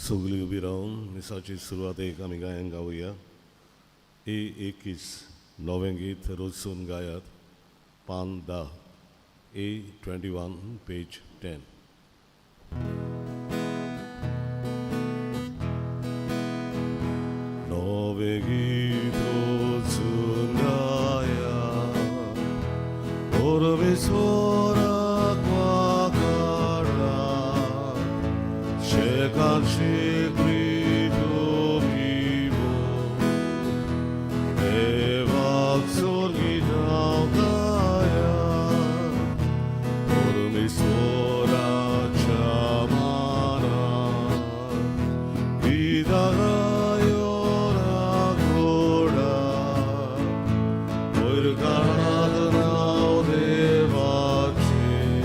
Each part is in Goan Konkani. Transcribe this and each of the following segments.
सगळीं उबी रावन मिसाची सुरवातेक आमी गायन गावया. ए 21 नवें गीत रोजसून गायात. पान 10, ए 21, पेज 10. नवें गीत रोजून गाया, परमेश्वराक वाकाडा, शेकांशी क्रितो vivo, देवाक स्वर्गी नांव गाया, परमेश्वराच्या मानार गितां गायोन आकोडा, वयर काडात नांव देवाचें,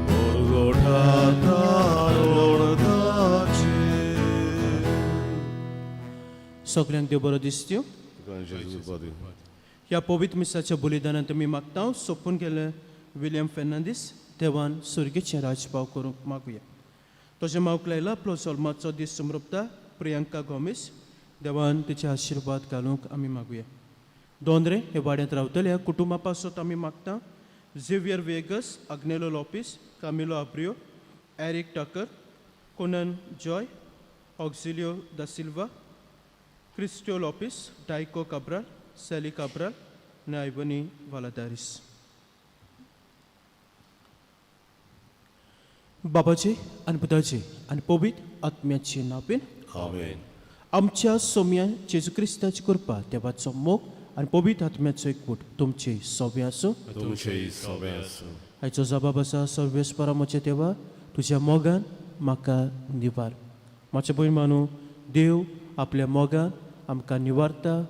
परगटात तारुण ताचें. सगल्यांक देव बरो दिसत्यो. तुका जेजू कृपा दिवं. ह्या पवित्र मिसाच्या बलिदानांत तुमी मागता सोंपून गेले विलियम फेर्नांदीस देवान सुर्गेचें राजभाव करूंक मागुया. तशें मावक लायला आपलो जल्माचो दीस समृपता प्रियंका गोमेस, देवान तिचे आशिर्वाद घालूंक आमी मागुया. दोंद्रे हे वाड्यांत रावतल्या कुटुंबा पासत आमी मागता Xavier Vegas, Agnelo Lopes, Camilo Abreu, Eric Tucker, Conan Joy, Auxilio da Silva, Christo Lopes, Dico Cabral, Sally Cabral आनी आयवनी वालादारीस. बाबाचे आनी पुताचे आनी पवित्र आत्म्याचे नांवान. आमेन. आमच्या सोम्या जेजू क्रिस्ताची कृपा, देवाचो मोग आनी पवित्र आत्म्याचो एकवट तुमचे सोबे आसूं. तुमचेय सोबें आसूं. आयचो जबाब आसा, सर्वेस्परा म्हज्या देवा, तुज्या मोगान म्हाका निवार. म्हाजे भयण मानू, देव आपल्या मोगान आमकां निवारता,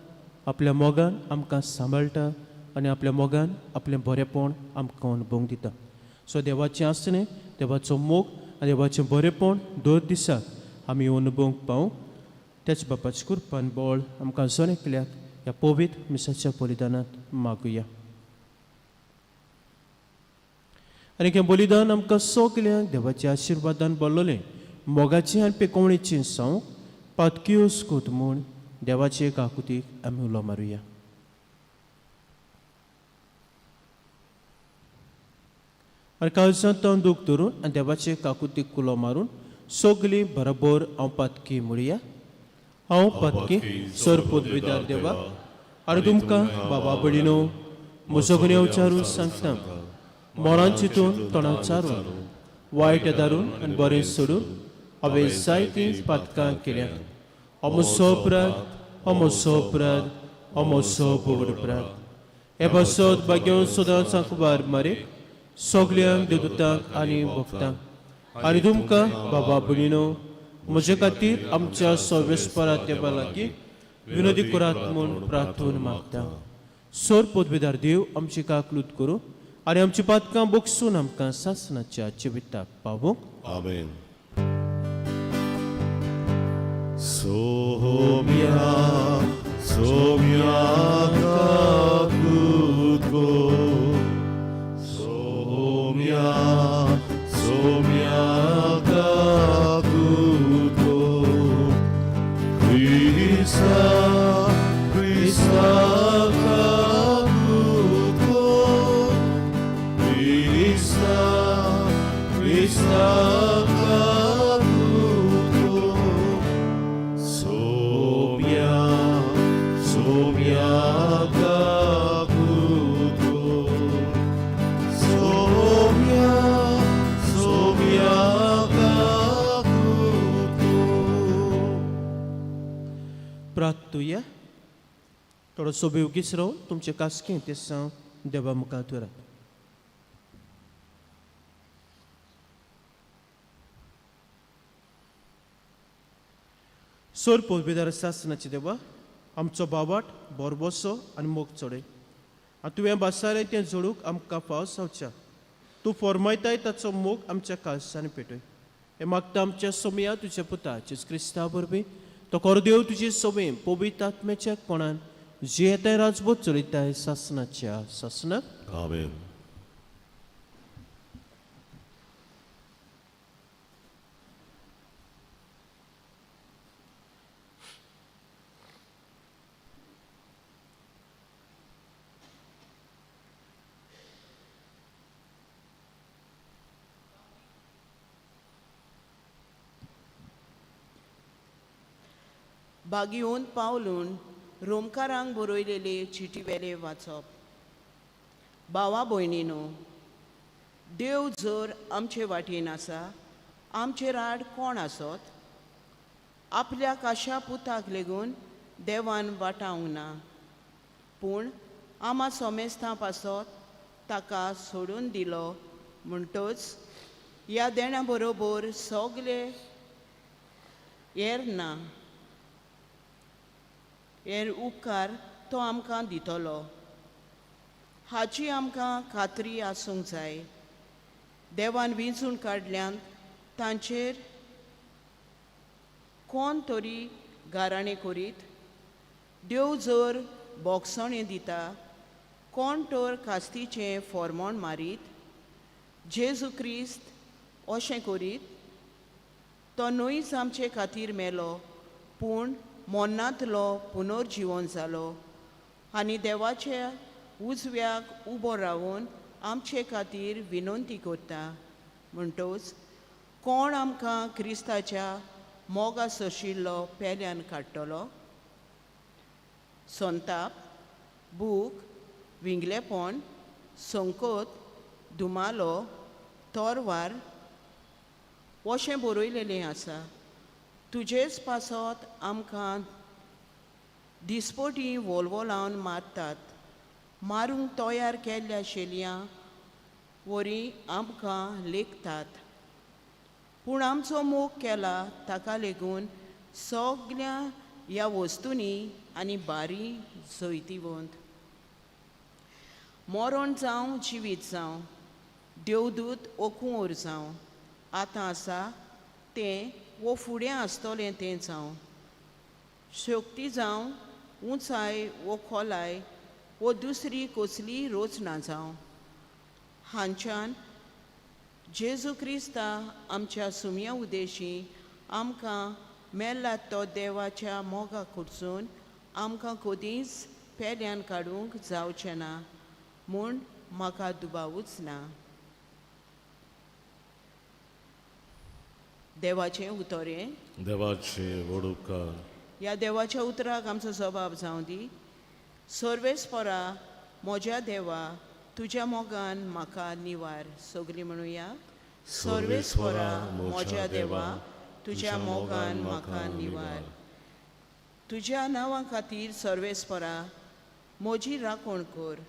आपल्या मोगान आमकां सांबाळटा आनी आपल्या मोगान आपलें बरेपण आमकां अणभवूंक दिता. सो देवाचें आसणें, देवाचो मोग आनी देवाचें बरेपण दर दिसाक आमी अणभवूंक पावूं. त्याच बापाची कृपान बळ आमकां जण एकल्याक ह्या पवित्र मिसाच्या बलिदानांत मागुया. आनी हें बलिदान आमकां सगल्यांक देवाच्या आशिर्वादान भरलेलें मोगाचें आनी पेकोवणेचें जावं. पातकियोस कोत म्हूण देवाचे काकुतीक आमी उलो मारुया. आनी काळजांत दुख धरून आनी देवाचे काकुतीक उलो मारून सगलीं बरोबर हांव पातकी म्हणया. हांव पातकी सर पदवीदार देवा आनी तुमकां बाबा भयणीनो म्हजो गुन्यांव विचारून सांगता. मोरान चिंतून, तोंडान चारून, वायट दारून आनी बरें सोडून हांवें जायतीं पातकां केल्यात. हो म्हजो अपराध, हो म्हजो अपराध, हो म्हजो व्हड अपराध. हे पासत भाग्यवंत सदांच कुमार मारे, सगल्यांक देवदूतांक आनी भक्तांक आनी तुमकां बाबा भयणीनो म्हजे खातीर आमच्या सर्वेस्परा देवा लागीं विनोदी करात म्हूण प्रार्थना मागता. सोर पदवीदार देव आमची काकलूत करूं आनी आमची पातकां बोगसून आमकां सासणाच्या जिविताक पावोवंक. आमेन. सोम्या सोम्या काकूत कर, सोम्या सोम्या काकूत कर, क्रिस्ता क्रिस्ता काकूत कर, क्रिस्ता क्रिस्ता काकूत कर, सोम्या सोम्या काकूत कर, सोम्या सोम्या काकूत कर. प्रार्थुया. थोडोसो बेवगीच रावन तुमचे कास्कें ते साव देवा मुखार दवरात. सोर पदवीदार सासनाचे देवा, आमचो बावाट बोरबोसो आनी मोग चडय आनी तुवें बासारय तें जोडूंक आमकां फाव जावच्या. तूं फॉर्मायताय ताचो मोग आमच्या काळसांनी पेटय. हें मागता आमच्या सोमया तुज्या पुता जेजू क्रिस्ता वरवीं. तो कोरदेव तुजी सोबे पवित्र आत्म्याच्या कोणान जियेताय, राजबोध चलयताय सासनाच्या सासनाक. आमेन. बागिवन पावलून रोमकारांक बरयलेले चिटी वाचप. भावा भयणीनो, देव जर आमचे वाटेन आसा, आमचेर आड कोण आसत? आपल्या काशा पुताक लेगून देवान वाटावंक ना, पूण आमा सोमेस्तां पासत ताका सोडून दिलो. म्हणटच ह्या देणा बरोबर सगले येर ना हेर उपकार तो आमकां दितलो हाची आमकां खात्री आसूंक जाय. देवान विंचून काडल्यान तांचेर कोण तरी गाराणें करीत? देव जर बोगसणें दिता, कोण तर कास्तीचें फॉर्मोण मारीत? जेजू क्रिस्त अशें करीत? तो न्हयच आमचे खातीर मेलो, पूण मोन्नांतलो पुनर्जिवन जालो आनी देवाच्या उजव्याक उबो रावन आमचे खातीर विनंती करता. म्हणटच कोण आमकां क्रिस्ताच्या मोगा सोशिल्लो पेल्यान काडटलो? संताप, भूक, विंगलेपण, संकोत, धुमालो, तोरवार अशें बरयलेलें आसा. तुजेच पासत आमकां दिसपटी वोलवोलावन मारतात, मारूंक तयार केल्ल्या शेलयां वरी आमकां लेखतात. पूण आमचो मोग केला ताका लागून सगल्या ह्या वस्तूंनी आनी बारी जैतिवंत. मरण जावं जिवीत जावं, देवदूत वो कुंवर जावं, आतां आसा तें वो फुडें आसतलें तें जावं, शक्ती जावं, उंचाय वो खोलाय वो दुसरी कसलीय रचना जावं, हांच्यान जेजू क्रिस्ता आमच्या सुमया उदेशी आमकां मेल्ला तो देवाच्या मोगा कडसून आमकां कदींच पेल्यान काडूंक जावचें ना म्हूण म्हाका दुबावूच ना. देवाचें उतर हें. देवाचे व्हड उपकार. ह्या देवाच्या उतराक आमचो जबाब जावं दी. सर्वेस्परा म्हज्या देवा, तुज्या मोगान म्हाका निवार. सगलीं म्हणुया, सर्वेस्परा म्हज्या देवा, तुज्या मोगान म्हाका निवार. तुज्या नांवा खातीर सर्वेस्परा म्हजी राखण कर.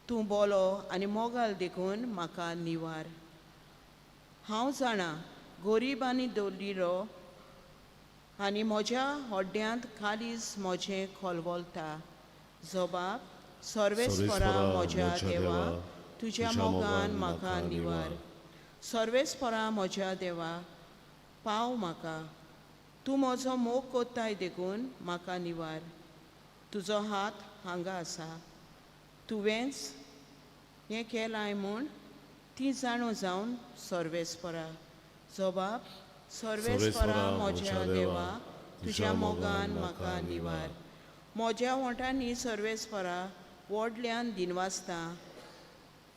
तूं बोलो आनी मोगाल देखून म्हाका निवार. हांव जाणा गरीब आनी दलिरो आनी म्हज्या हड्ड्यांत कालीज म्हजें खोलवलता. जबाब, सर्वेस्परा म्हज्या देवा, तुज्या मोगान म्हाका निवार. सर्वेस्परा म्हज्या देवा, पाव म्हाका. तूं म्हजो मोग कोत्ताय देखून म्हाका निवार. तुजो हात हांगा आसा, तुवेंच हें केलाय म्हूण ती जाणो जावन सर्वेस्परा. जबाब, सर्वेस्परा म्हज्या देवा, तुज्या मोगान म्हाका निवार. म्हज्या वोंठांनी सर्वेस्परा व्हडल्यान दिनवासता.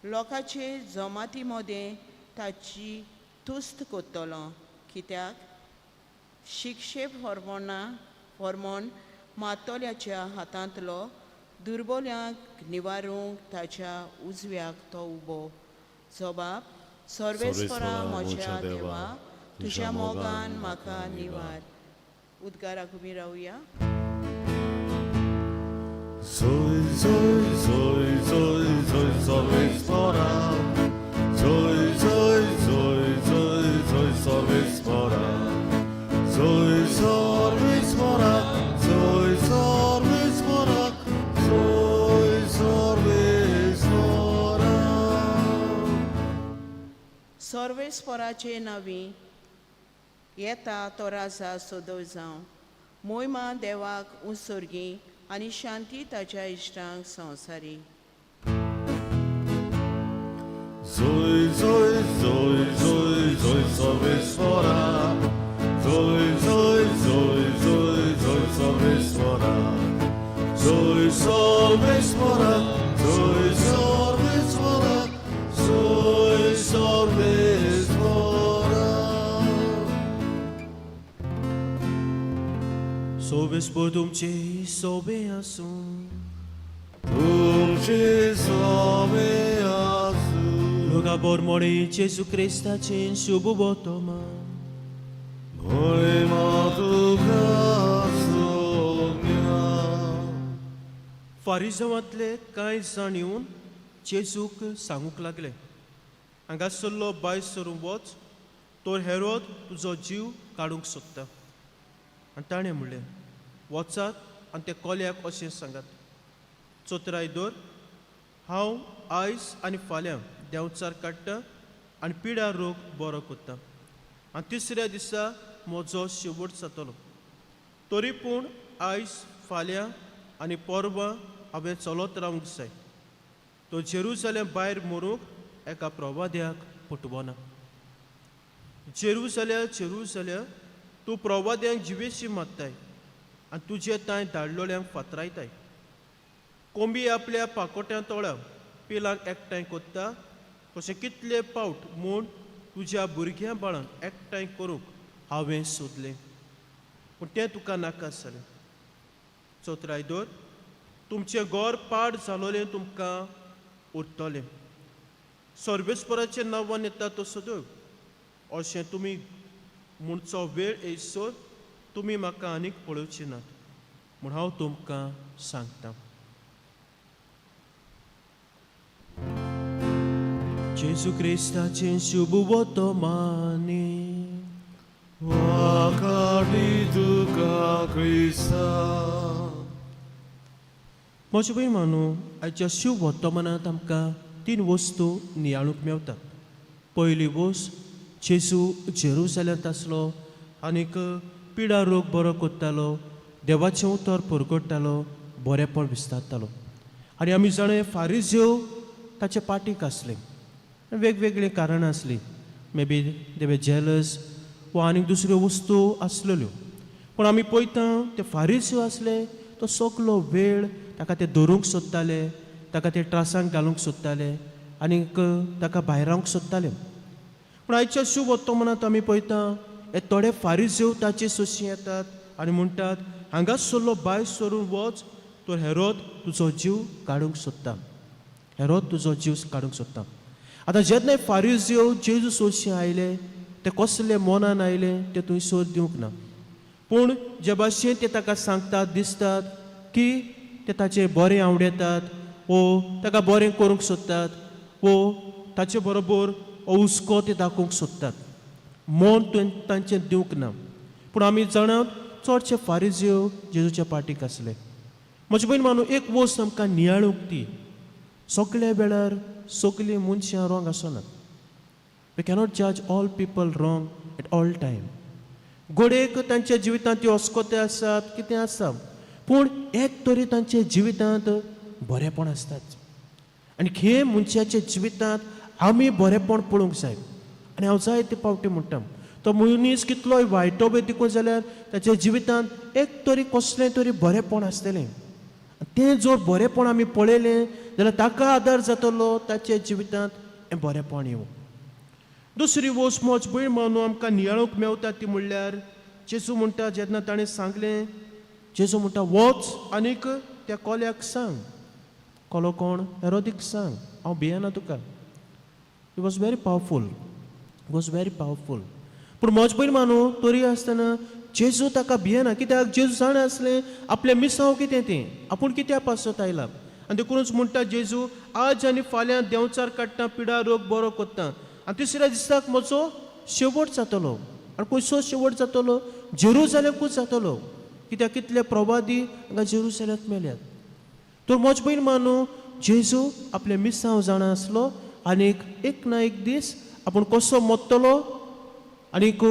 लोकांचे जमाती मदें ताची तुस्त करतलो, कित्याक शिक्षे फॉर्मोना फॉर्मोन मातोल्याच्या हातांतलो दुर्बल्यांक निवारूंक ताच्या उजव्याक तो उबो. जबाब, सर्वेस्परा म्हज्या देवा, तुज्या मोगान म्हाका निवार. उद्गाराक उबी रावया. Zoy, zoy, zoy, zoy, zoy, सर्वेस्परा. Zoy, zoy, zoy, zoy, zoy, सर्वेस्परा. Zoy, सर्वेस्परा, zoy, सर्वेस्परा, zoy, सर्वेस्परा. सर्वेस्पराचे नावी येता तो राजा सदय जावं. मोयमा देवाक उत्सर्गी आनी शांती ताच्या इश्टांक संवसारी. Zoy, zoy, zoy, zoy, zoy, सर्वेस्परा. Zoy, zoy, zoy, zoy, zoy, सर्वेस्परा. Zoy, सर्वेस्परा, zoy, सर्वेस्परा, zoy, सर्वेस्परा. सोबेस्पोर तुमचे सोबे आसूं. तुमचे सोबे आसूं. लोका बोरमोडे जेजू क्रिस्ताचें शुभ वर्तमान. महिमा तुका सोम्या. फारिजांवांतले कांय जाण येवन जेजूक सांगूंक लागले, हांगासरलो भायर सरून वच, तर हेरोद तुजो जीव काडूंक सोदता. आनी ताणें म्हणलें, वचात आनी त्या कोल्याक अशें सांगात, चोत्राय दर, हांव आयज आनी फाल्यां देंवचार काडटा आनी पिडा रोग बरो करता आनी तिसऱ्या दिसा म्हजो शेवट जातलो. तरी पूण आयज फाल्यां आनी परवां हांवें चलत रावंक जाय, तो जेरुजालेम भायर मरूंक एका प्रवाद्याक पुटवना. जेरुजाल्या जेरुजाल्या, तूं प्रवाद्यांक जिवेशी मारताय आनी तुजे तांय धाडलोल्यांक फातरायताय. कोंबी आपल्या पाकोट्यां तोळा पिलांक एकठांय कोत्ता तशें कितले पावट म्हूण तुज्या भुरग्यां बाळांक एकठांय करूंक हांवें सोदलें, पूण तें तुका नाका जालें. चोत्राय दर, तुमचें घर पाड जालोलें तुमकां उरतलें. सर्वेस्पराचें नांवान येता तो सदैव अशें तुमी म्हणचो वेळ येयसर तुमी म्हाका आनीक पळोवचे नात म्हूण हांव तुमकां सांगता. जेजू क्रिस्ताचें शुभ वर्तमानी. वाखाटी तुका क्रिस्ता. म्हजे भयण मानू, आयच्या शुभ वर्तमानांत आमकां तीन वस्तू नियाळूंक मेवतात. पयली वस्त, जेजू जेरुजाल्यांत आसलो आनीक पिडा रोग बरो करतालो, देवाचें उतर परगट्टालो, बरेंपण विस्तारतालो. आनी आमी जाणा फारिज्यो ताचे पाटीक आसले. वेगवेगळीं कारणां आसलीं, may be they were jealous वा आनीक दुसऱ्यो वस्तू आसलेल्यो. पूण आमी पळयता ते फारिज्यो आसले तो सगलो वेळ ताका ते धरूंक सोदताले, ताका ते त्रासांक घालूंक सोदताले आनीक ताका भायरावंक सोदताले. पूण आयच्या शुभ वर्तमानांत आमी पळयता हे थोडे फारिज्यो ताचे सोशी येतात आनी म्हणटात, हांगा सरलो भायर सरून वच, तर हेरोद तुजो जीव काडूंक सोदता, हेरोद तुजो जीव काडूंक सोदता. आतां जेन्ना फारिज्यो जेजू सोशी आयले ते कसले मनान आयले ते थंय सोद दिवंक ना, पूण जे भाशेन ते ताका सांगतात दिसतात की ते ताचे बरें आवडेतात वो ताका बरें करूंक सोदतात वो ताचे बरोबर हो हुस्को ते दाखोवंक सोदतात, मन तांचें दिवंक ना. पूण आमी जाणात चडशे फारिज्यो जेजूच्या पाटीक आसले. म्हजे भयण मानू, एक वस्त आमकां नियाळूंक ती सगल्या वेळार सगलीं मनशां wrong आसनात. We cannot जज all people wrong at all time. घडयेक तांच्या जिवितांत त्यो अस्कोते आसात, कितें आसा, पूण एक तरी तांच्या जिवितांत बरेंपण आसताच. आनी हे मनशाच्या जिवितांत आमी बरेंपण पळोवंक जाय. आनी हांव जायते फावटी म्हणटा, तो मनीस कितलोय वायटो बी दिकून जाल्यार ताच्या जिवितांत एक तरी कसलें तरी बरेंपण आसतलें. तें जर बरेंपण आमी पळयलें जाल्यार ताका आदार जातलो ताच्या जिवितांत हें बरेंपण येवं. दुसरी वस्त म्हज भयण मानू आमकां नियाळूंक मेवता ती म्हणल्यार जेजू म्हणटा, जेन्ना ताणें सांगलें, जेजू म्हणटा वच आनीक त्या कोल्याक सांग, कोलो कोण, हेरोदीक सांग, हांव भियेना तुका. He was very powerful, he was very powerful. पूण म्हज भयण मानू तरी आसतना जेजू ताका भियेना, कित्याक जेजू जाणा आसलें आपलें मिसांव कितें तें, आपूण कित्या पासत आयला. आनी देखूनच म्हणटा जेजू, आज आनी फाल्यां देंवचार काडटा, पिडा रोग बरो करता आनी तिसऱ्या दिसाक म्हजो शेवट जातलो. आनी खंयचो शेवट जातलो? जेरुजालेमकूच जातलो, कित्याक कितले प्रवादी हांगा जेरुजाल्यांत मेल्यात. तर म्हज भयण मानू, जेजू आपलें मिसांव जाणा आसलो आनीक एक ना एक दीस आपूण कसो मरतलो आनीक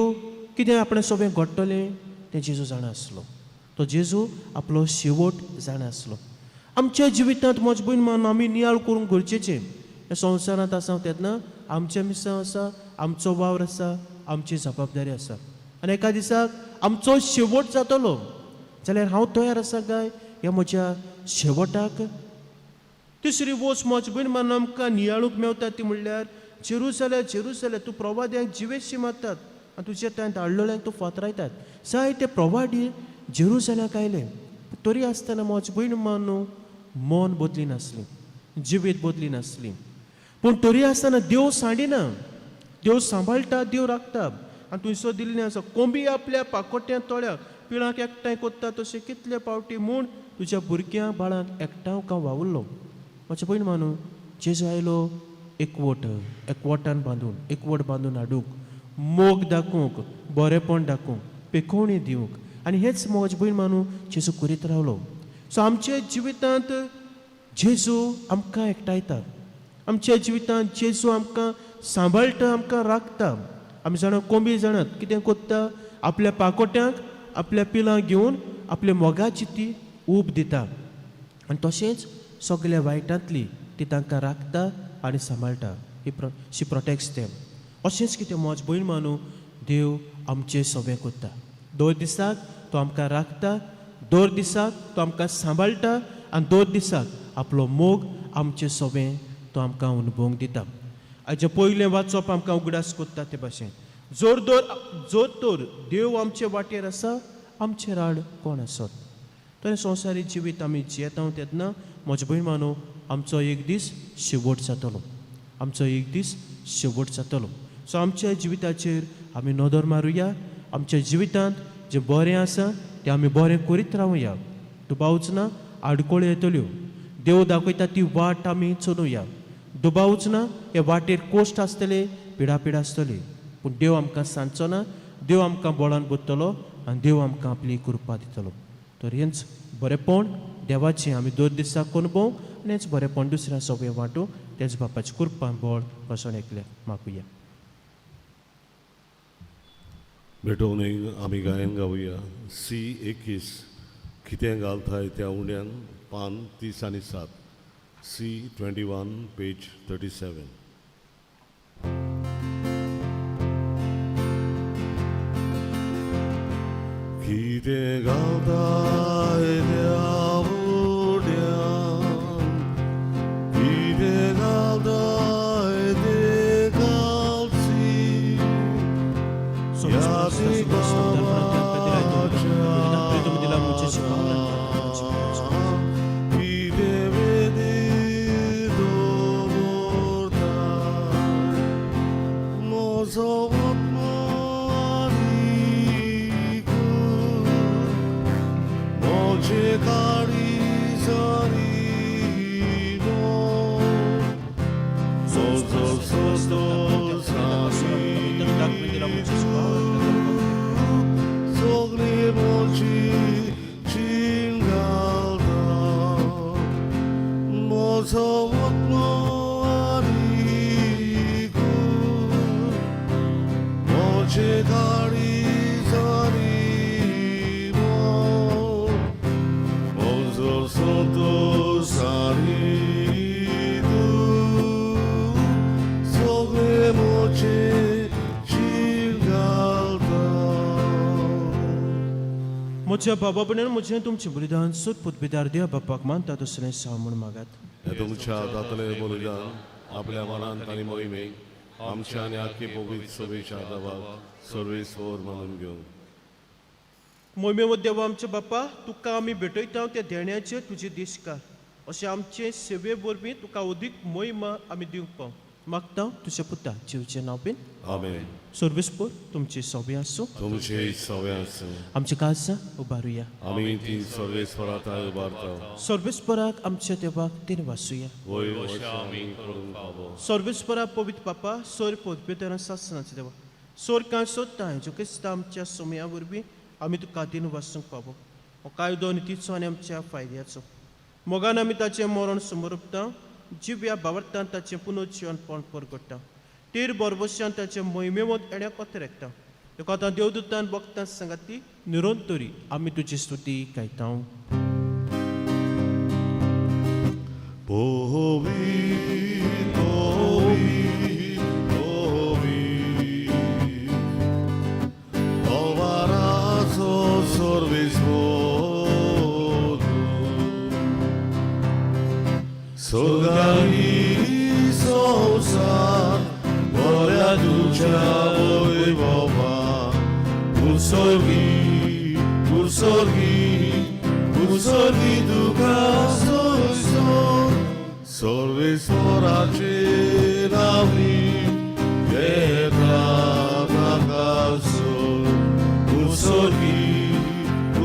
कितें आपणें सगळें घडटलें तें जेजू जाणा आसलो. तो जेजू आपलो शेवट जाणा आसलो. आमच्या जिवितांत म्हज भयण मानू आमी नियाळ करूंक गरजेचें. ह्या संवसारांत आसा तेन्ना आमचें मिसांव आसा, आमचो वावर आसा, आमची जबाबदारी आसा. आनी एका दिसाक आमचो शेवट जातलो जाल्यार हांव तयार आसा काय ह्या म्हज्या शेवटाक? तिसरी वस्त म्हज भयण मानू आमकां नियाळूंक मेवता ती म्हणल्यार जेरुजाल्या जेरुजाल्या, तूं प्रवाद्यांक जिवेशी मारतात आनी तुजे थंय धाडलेल्यांक तूं फातरायतात. जायते प्रवादी जेरुजलेमाक आयले. तरी आसतना म्हज भयण मानू मन बदली नासली, जिवीत बदली नासली. पूण तरी आसतना देव सांडिना, देव सांबाळटा, देव राखता. आनी थंयसर दिल्लें आसा, कोंबी आपल्या पाकोट्या तोळ्याक पिळाक एकठांय कोत्ता तशें कितले फावटी म्हूण तुज्या भुरग्यां बाळांक एकठांय हांव वावुरलो. म्हजें भयण मानू, जेजू आयलो एकवट, एकवटान बांदून, एकवट बांदून हाडूंक, मोग दाखोवंक, बरेंपण दाखोवंक, पेखोवणी दिवंक. आनी हेंच म्हजें भयण मानू जेजू करीत रावलो. सो आमच्या जिवितांत जेजू आमकां एकठांयता, आमच्या जिवितांत जेजू आमकां सांबाळटा, आमकां राखता. आमी जाणां कोंबी जाणात कितें कोत्ता, आपल्या पाकोट्यांक आपल्या पिलांक घेवन आपल्या मोगाची ती ऊब दिता आनी तशेंच सगल्या वायटांतली ती तांकां राखता आनी सांबाळटा. ही शी प्रोटेक्ट्स देम. अशेंच कितें म्हज भयण मानू देव आमचें सगळें कोत्ता. दर दिसाक तो आमकां राखता, दर दिसाक तो आमकां सांबाळटा आनी दर दिसाक आपलो मोग आमचें सगळें तो आमकां अनुभवंक दिता. आयजें पयलें वाचप आमकां उगडास कोत्ता ते भाशेन, जोर जोर तर देव आमचे वाटेर आसा, आमचेर आड कोण आसत. तर संवसारी जिवीत आमी जियेता तेन्ना म्हजे भयण मानू आमचो एक दीस शेवट जातलो, आमचो एक दीस शेवट जातलो. सो आमच्या जिविताचेर आमी नदर मारुया, आमच्या जिवितांत जें बरें आसा तें आमी बरें करीत रावया. दुबावच ना आडखळ्यो येतल्यो, देव दाखयता ती वाट आमी चलुया. दुबावच ना हे वाटेर कोश्ट आसतले, पिडापिड आसतली, पूण देव आमकां सांदचो ना, देव आमकां बळान बदतलो आनी देव आमकां आपली कृपा दितलो. तर हेंच बरेंपण देवाचें आमी दर दिसाक अनुभव आनी हेंच बरेंपण दुसऱ्या सगळें वांटूंक तेच बापाची कृपा बळ बसोन एकले मागुया. भेटोवन आमी गायन गावया सी 21 कितें घालताय त्या उंड्यान, पान 30 आनी 7, सी 21 पेज 37. कितें घालताय त्या उंड्यान, कितें घालताय ते घालसी, म्हज्या बाबा भयणीन म्हजें तुमचें बलिदान सोद पुतबेदार देव बापाक मानता तसलें साव म्हूण मागात. तुमच्या हातांतलें बलिदान आपल्या मनांत आनी मोहिमेक आमच्या आनी आख्खी पवित्र सभेच्या देवाक सर्वेस्वर मानून घेवं. मोहिमेवत देवा आमच्या बापा, तुका आमी भेटयता त्या देण्याचेर तुजे देशकार अशें आमचे सेवे वरवीं तुका अदीक मोहिमा आमी दिवंक पाव मागता तुज्या पुता जिवचें नांव बीन. आमेन. सर्वेस्पर तुमची सोबे आसूं, तुमचे सवे आसूं. आमची काळजां उबारुया. आमी ती सर्वेस्वरा उबारता. सर्वेस्पराक आमच्या देवाक तीन वासुया. वय अशें आमी करूंक फावो. सर्वेस्परा पवित्र बापा, सोर पदवेतरां सासणाचें देवा, सोर कांय सोदता जो क्रिस्ता आमच्या सोमया वरवीं आमी तुका दिन वासूंक पावो. हो कायदो नितीचो आनी आमच्या फायद्याचो मोगान आमी ताचें मरण समर्पता, जिव्या बावडटान ताचें पुनर्जिवनपण परगट्टा, तेर बरबश्यान ताचें मोहिमेवंत येण्याक अतिरेकता. तुका आतां देवदूतान भक्तां सांगाती निरंतरी आमी तुजी स्तुती गायता. सोगानी संवसार बऱ्या तुज्या वैभवा, तूं सोगी तूं उसर्गी उसर्गी तुका सोयसो सर्वेश्वराचे नावी घेता ताका उसर्गी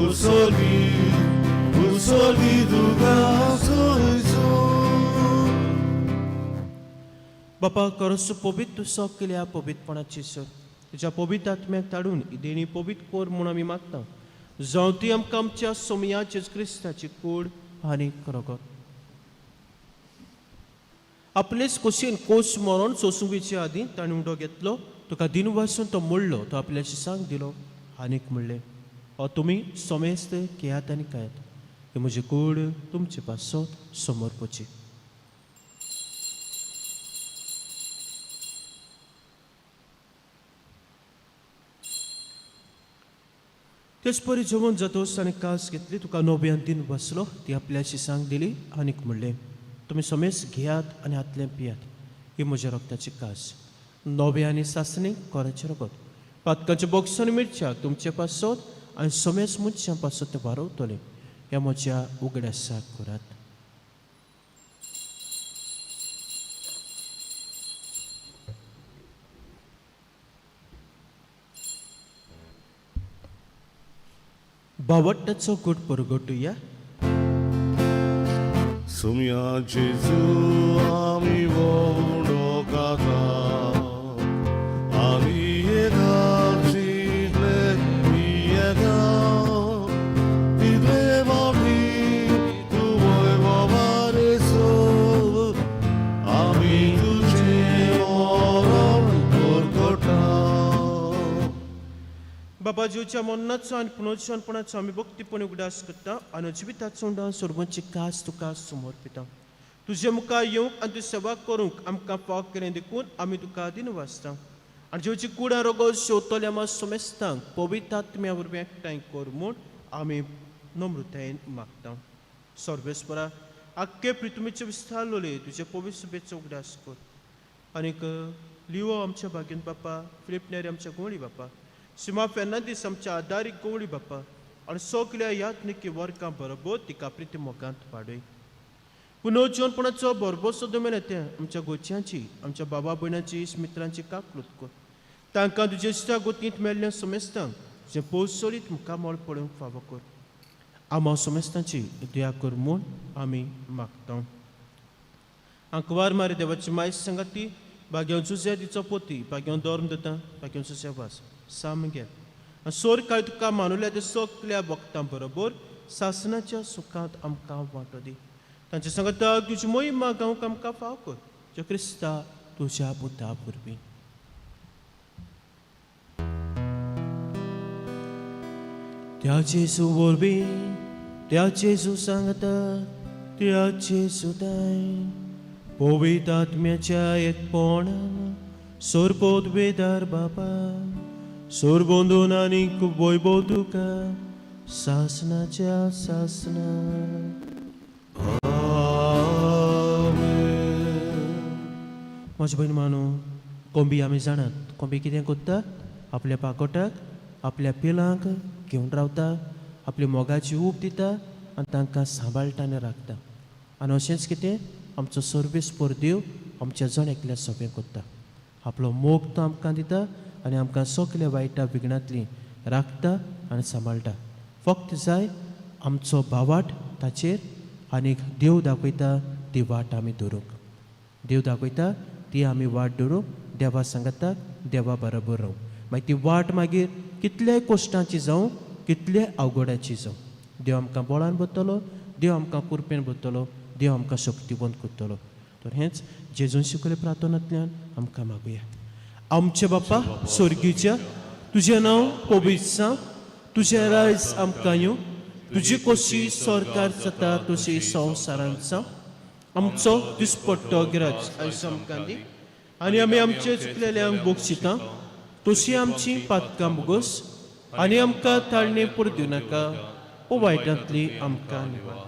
उसर्गी उसर्गी तुका सोयसो. बापा करस पवित्र सगल्या पवित्रपणाची सर तुज्या पवित्र आत्म्याक धाडून ही देणी पवित्र कोर म्हूण आमी मागता. जावं ती आमकां आमच्या सोमया जेजू क्रिस्ताची कूड आनी रगत. आपलेच खोशयेन कोस मरोन सोंसूंक आदीं ताणें उडो घेतलो, तुका दिन वासून तो मोडलो, तो आपल्या शिसांक दिलो आनीक म्हणलें, हो तुमी समेस्त घेयात आनी खायात, ही म्हजी कूड तुमचे पासत समर्पची. तेच परी जेवण जातोस आनी कास घेतली, तुका नव्यान दिन बसलो, ती आपल्या शिसांक दिली आनीक म्हणलें, तुमी समेस घेयात आनी हातलें पियात, ही म्हज्या रक्ताची कास, नव्या आनी सासणी कोराचें रगत, पातकांचे बोक्स आनी मिरच्याक तुमचे पासत आनी समेस मनशां पासत तें वारवतलें, ह्या म्हज्या उगडासाक करात. बावट्टाचो गुट परगटुया. सुम्या जेजू आमी वोंडो खाता आमी एका चिंतले एका तितले बाबी तूं वय बाबारे सो आमी तुजें मरण परगटा. बाबा जेवच्या मरणाचो आनी पुनर्जीवनपणाचो आमी भक्तीपणी उगडास करता आनी जिविताचो उंडान सर्वांची कास तुका समर्पिता. तुजे मुखार येवंक आनी तुजी सेवा करूंक आमकां फाव केलें देखून आमी तुका दिन वाचता आनी जेवची कुडां रोगोज शेवतल्या आमा समेस्तांक पवित्र आत्म्या वरवीं एकठांय कर म्हूण आमी नम्रतायेन मागता. सर्वेस्परा आख्खे प्रितुमीचे विस्तार लोले तुजे पवित्र सुबेचो उगडास कर. आनीक लिवो आमच्या भाग्यन बापा, फिलीप नेरी आमच्या गोवळी बापा, सीमा फेर्नांदीस आमच्या आदारीक गवळी बापा आनी सगल्या यात्निकी वर्गां बरोबर तिका प्रिती मोगांत वाडय. पुनर्जीवनपणाचो भरभोसो दमेन ते आमच्या गोच्याची, आमच्या बाबा भयणाची, मित्रांची काकलूत कर. तांकां तुजे इश्टा गोतींत मेल्ल्या समेस्तांक तुजें पोसोलीत मुखामळ पळोवंक फावो कर. आमा समेस्तांची दया कर म्हूण आमी मागता. आंकवार मारी देवाची माय सांगाती भाग्यां जुझे तिचो पोती, भाग्यां धर्म दिता, भाग्यां जुझे वास सामगेल आनी सोर कांय तुका मानुल्या ते सगल्या भक्तां बरोबर सासणाच्या सुखांत आमकां वांटो दी. तांचे सांगता तुजी मोहिमा गावंक आमकां फाव कर, जे क्रिस्ता तुज्या पुता वरवीं. त्या जेजू वरवीं, त्या जेजू सांगता, त्या जेजू दाय पवित्र आत्म्याच्या एकपणान सोरपोत वेदार बापा सोरबंदून आनीक वैभव तुका सासणाच्या सासणा. म्हज्या भयण मानू, कोंबी आमी जाणात कोंबी कितें करता, आपल्या पाकोटाक आपल्या पिलांक घेवन रावता, आपली मोगाची ऊब दिता आनी तांकां सांबाळटा आनी राखता. आनी अशेंच कितें आमचो सर्वीस देव आमच्या जण एकल्या सोंपें करता, आपलो मोग तो आमकां दिता आनी आमकां सगल्या वायटा विघ्नांतली राखता आनी सांबाळटा. फक्त जाय आमचो भावाट ताचेर आनीक देव दाखयता ती वाट आमी धरूंक, देव दाखयता ती आमी वाट धरूंक, देवा सांगता देवा बरोबर रावूं. मागीर ती वाट मागीर कितल्याय कश्टांची जावं, कितल्याय अवघडाची जावं, देव आमकां बळान भरतलो, देव आमकां कुरपेन भरतलो, देव आमकां शक्तिवंत करतलो. तर हेंच जेजून शिकयले प्रार्थनांतल्यान आमकां मागुया. आमचे बापा स्वर्गीच्या, तुजें नांव पवित्र जावं, तुजें रायज आमकां येवं, तुजी कशी सरकार जाता तशी संवसारांत जावं. आमचो दिसपट्टो गिराज आयज आमकां दी आनी आमी आमचे चुकलेल्यांक बक्षिता तशी आमची पातकां मुगोस आनी आमकां ताळणे पुर दिवं नाका, ओ वायटांतली आमकां निवार.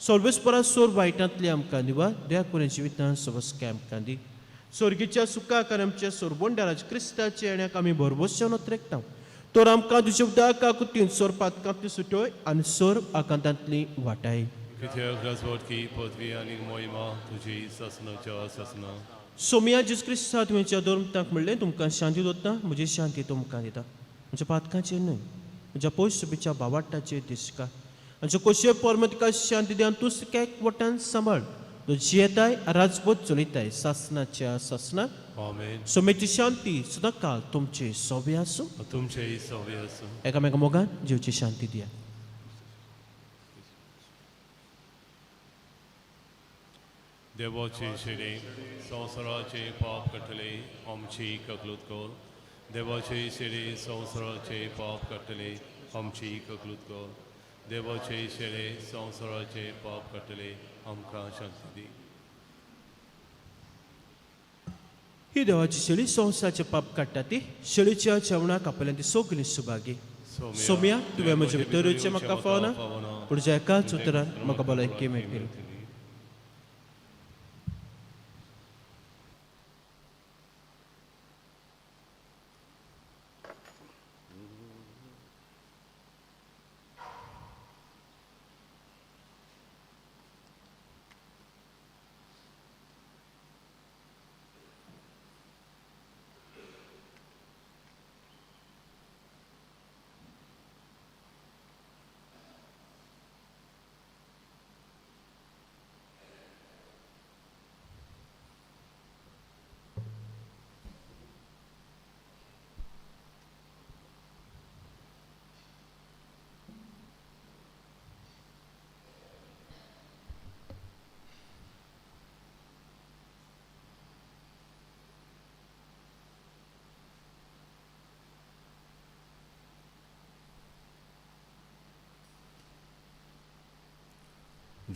सर्वेस्परा सोर वायटांतली आमकां निवार, दया करून जिवितान सवस्काय आमकां दी. स्वर्गीच्या सुखाक आनी आमच्या सोरबोंडाराज क्रिस्ताचे येण्याक आमी भरभोसच्यान ओत्रेकता. तर आमकां तुज्या उदका कुतीन सोर पातकांतली सुटोय आनी सोर आकांतांतली वाटाय. कित्याक राजवटकी पदवी आनी मोहिमा तुजी सासणाच्या सासना. सोमया जेजू क्रिस्ता तुवेंच्या धर्म तांक म्हणलें, तुमकां शांती दवरता, म्हजी शांती तुमकां दिता. म्हज्या पातकांचेर न्हय, म्हज्या पयस भावाट्टाचेर दिसका. आनी कशे परम तुका शांती दी आनी तूं केक वटान सांबाळ. तूं जियेताय राजपूत चलयताय सासनाच्या सासना. आमेन. सोमेची शांती सदां काल तुमचे सोबे आसूं. तुमचेय सवे आसूं. एकामेका मोगान जिवची शांती दिया. देवाचे शेडे संवसाराचे पाप काडटले आमची ककलूत कर. देवाचे शेडे संवसाराचे पाप काडटले आमची ककलूत कर. देवाचे शेडे संवसाराचे पाप काडटले आमकां शांती दी. ही देवाची शेळी संवसाराचे पाप काडटा ती शेळीच्या जेवणाक आपल्यान ती सगळी सुभागी. सोम्या, तुवें म्हजे भितर येवचें म्हाका फावना, पूण ज्या एकाच उतरान म्हाका भलायकी मेळटली.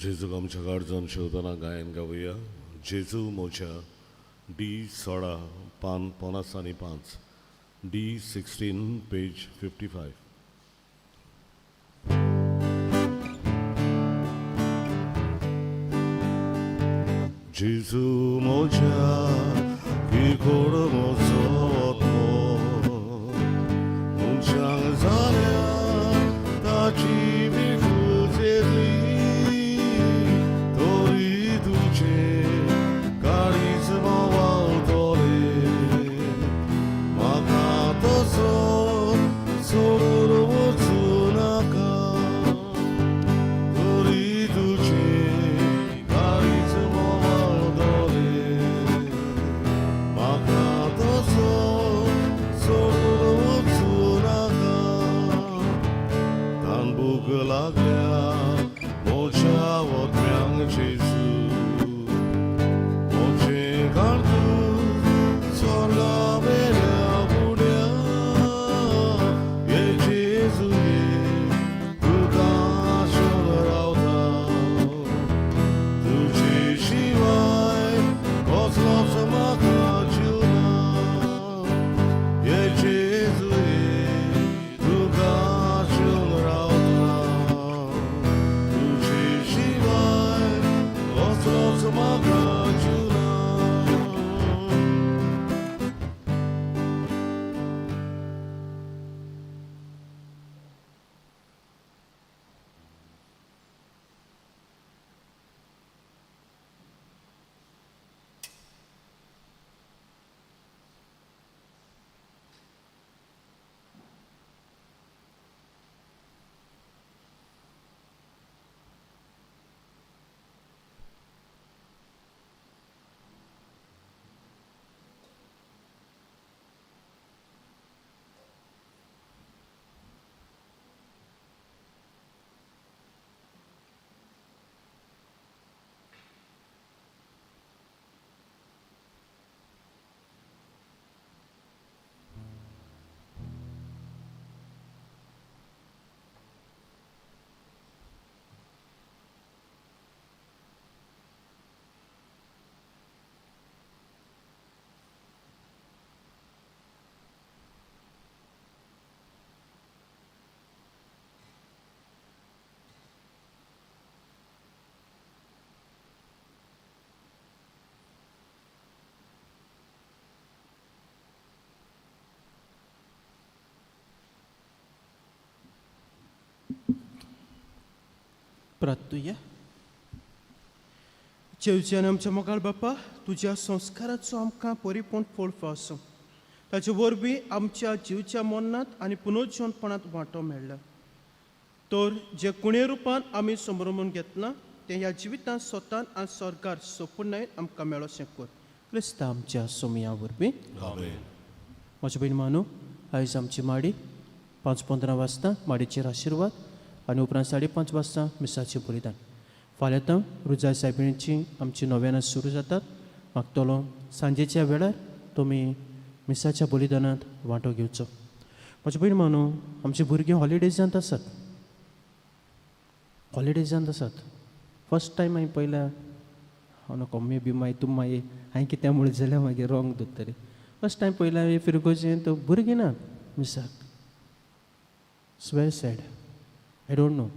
जेजूक आमच्या काळजान शेवतना गायन गावया. जेजू मोच्या, डी 16, पान 55, डी 16, पेज 55. जेजू मोच्या की कोण म्हजो आत्मो, मनशांक जाल्या ताची बिफूज येतली, तरी तुजें काळीज म्होंवावतलें. म्हाका तसो सोडून वचूं नाका, तरी तुजें काळीज म्होंवावतलें. म्हाका तसो सोडून वचूं नाका. तान भूक लागल्या म्हज्या आत्म्यांक जेजू, म्हजें काळजूच स्वर्गा वेल्या फुड्या. ये जेजू ये, तुका आशेवन रावता, तुजे शिवाय कसलोच म्हाका जीव ना. ये जेजू ये, तुका आशेवन रावता, तुजे शिवाय प्रार्थुया. जेवच्यान आमच्या मोगाळ बापा, तुज्या संस्काराचो आमकां परिपूर्ण फळ फावसो, ताचे वरवीं आमच्या जिवच्या मरणांत आनी पुनर्जीवनपणांत वांटो मेळ्ळा. तर जे कुणे रुपान आमी संभ्रमून घेतलां तें ह्या जिवितांत स्वतान आनी स्वर्गार सोपुर्णायेन आमकां मेळोशें कर, क्रिस्ता आमच्या सोमया वरवीं. आमेन. म्हज्या भयण मानू, आयज आमची माडी 5:15 वाजता माडीचेर आशिर्वाद आनी उपरांत 5:30 वाजता मिसाचें बलिदान. फाल्यां आतां रुजाय सायबिणीची आमची नव्यानां सुरू जातात. मागतलो सांजेच्या वेळार तुमी मिसाच्या बलिदानांत वांटो घेवचो. म्हज्या भयण मानू, आमची भुरगीं हॉलिडेजांत आसात, हॉलिडेजांत आसात. फर्स्ट टायम हांवें पयल्या, हांव नको मे बी मागीर तूं मागीर हांवें कितें म्हणलें जाल्यार मागीर रॉंग दोत्तली. फर्स्ट टायम पयल्या हांवें फिरगोजेन तो भुरगीं ना मिसाक. It's very sad, I don't know.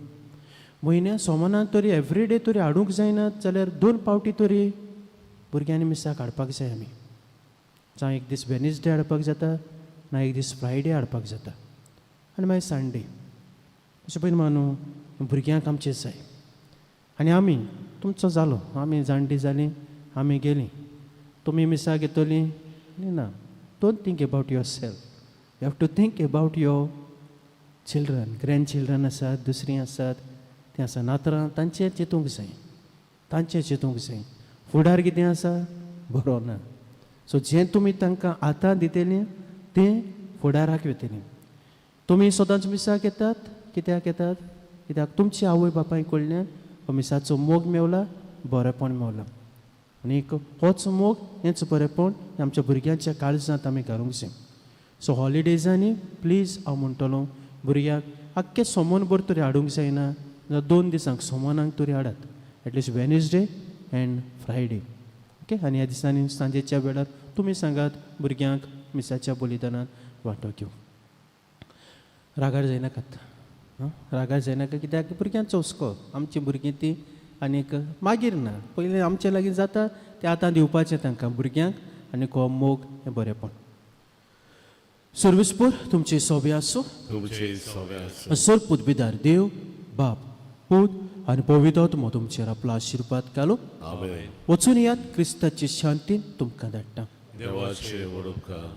म्हयन्या सोमानाक तरी एवरी डे तरी हाडूंक जायना जाल्यार 2 पावटी तरी भुरग्यांनी मिसाक हाडपाक जाय आमी. जावं एक दीस वेनसडे हाडपाक जाता, ना एक दीस फ्रायडे हाडपाक जाता, आनी मागीर संडे. अशें पळय मानू भुरग्यांक आमचें जाय. आनी आमी तुमचो जालो, आमी जाणटी जालीं, आमी गेलीं, तुमी मिसाक येतलीं आनी ना. Don't think about yourself, you have to think about your children, grand children आसात, दुसरीं आसात, तीं आसा नातरां, तांचें चिंतूंक जाय, तांचें चिंतूंक जाय. फुडार कितें आसा बरो ना. सो जें तुमी तांकां आतां दितलीं तें फुडाराक वतलीं. तुमी सदांच मिसाक येतात, कित्याक येतात? कित्याक तुमची आवय बापाय कडल्यान हो मिसाचो मोग मेवला, बरेपण मेवला. आनी होच मोग, हेंच बरेपण आमच्या भुरग्यांच्या काळजांत आमी घालूंक जाय. सो हॉलिडेजांनी प्लीज हांव म्हणटलो भुरग्यांक आख्खें सोमोनभर तरी हाडूंक जायना, 2 दिसांक सोमानाक तरी हाडात, at least Wednesday and Friday. Okay. आनी ह्या दिसांनी सांजेच्या वेळार तुमी सांगात भुरग्यांक मिसाच्या बलिदानांत वांटो घेवंक. रागार जायनाकात, आं, रागार जायनाका, कित्याक भुरग्यांचो हुस्को, आमचीं भुरगीं तीं आनीक मागीर ना, पयलीं आमचे लागीं जाता तें आतां दिवपाचें तांकां भुरग्यांक, आनी हो मोग हें बरेंपण. सर्विसपूर तुमचे सोबे आसूं, तुमचे सोबे आसूं. सर पुतबीदार देव बाप पूत आनी पवित्र आत्मो तुमचेर आपलो आशिर्वाद घालूं. आमेन. वचून यात, क्रिस्ताची शांती तुमकां धाडटा. देवाचे वडोपकार.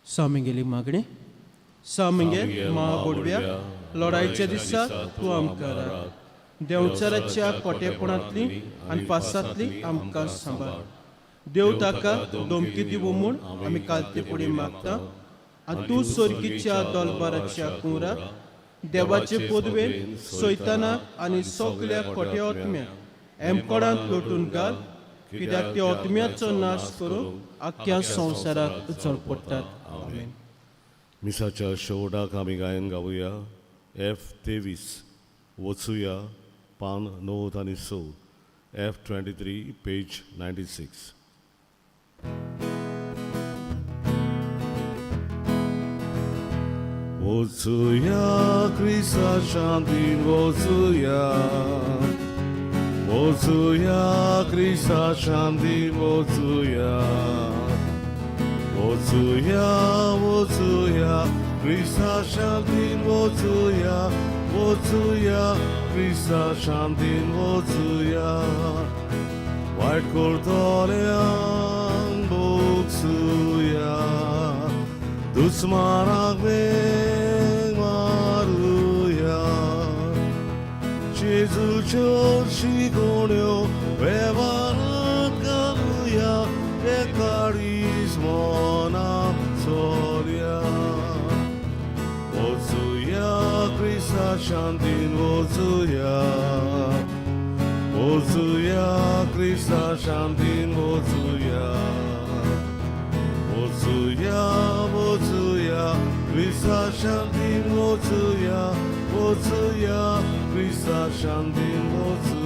सामिंगेली मागणें. सामिंगे म्हाबोडव्या लढायच्या दिसा तूं आमकां राख, देंवचाराच्या कोटेपणांतली आनी फासांतली आमकां सांबाळ. देव ताका धमकी दिवं म्हूण आमी कालते फुडें मागता. आनी तूं सर्गीच्या दोलबाराच्या कुंवराक देवाचे पदवेन सैतानाक आनी सगल्या खोट्या आत्म्याक एमकोडांत लोटून घाल, कित्याक ते आत्म्याचो नाश करूंक आख्ख्या संवसाराक उजळ पडटात. आमेन. मिसाच्या शेवटाक आमी गायन गावया एफ 23 वचुया, पान 9 आनी 6, एफ 23 पेज 96. वचुया क्रिस्ता शांतीन वचुया, वचुया क्रिस्ता शांतीन वचुया, वचुया वचुया क्रिस्ता शांतीन वचुया, वचुया क्रिस्ता शांतीन वचुया. वायट करतल्यांक भोगसुया, दुस्मानाक वेंग मारुया, जेजूच्यो शिकोवण्यो वेव्हारांत घालुया, एकाडीस मना चोरया. वचुया क्रिस्ता शांतीन वचुया, वचुया क्रिस्ता शांतीन वचुया, वचुया वचुया क्रिस्ता शांतीन वचुया, वचुया क्रिस्ता शांतीन वचुया.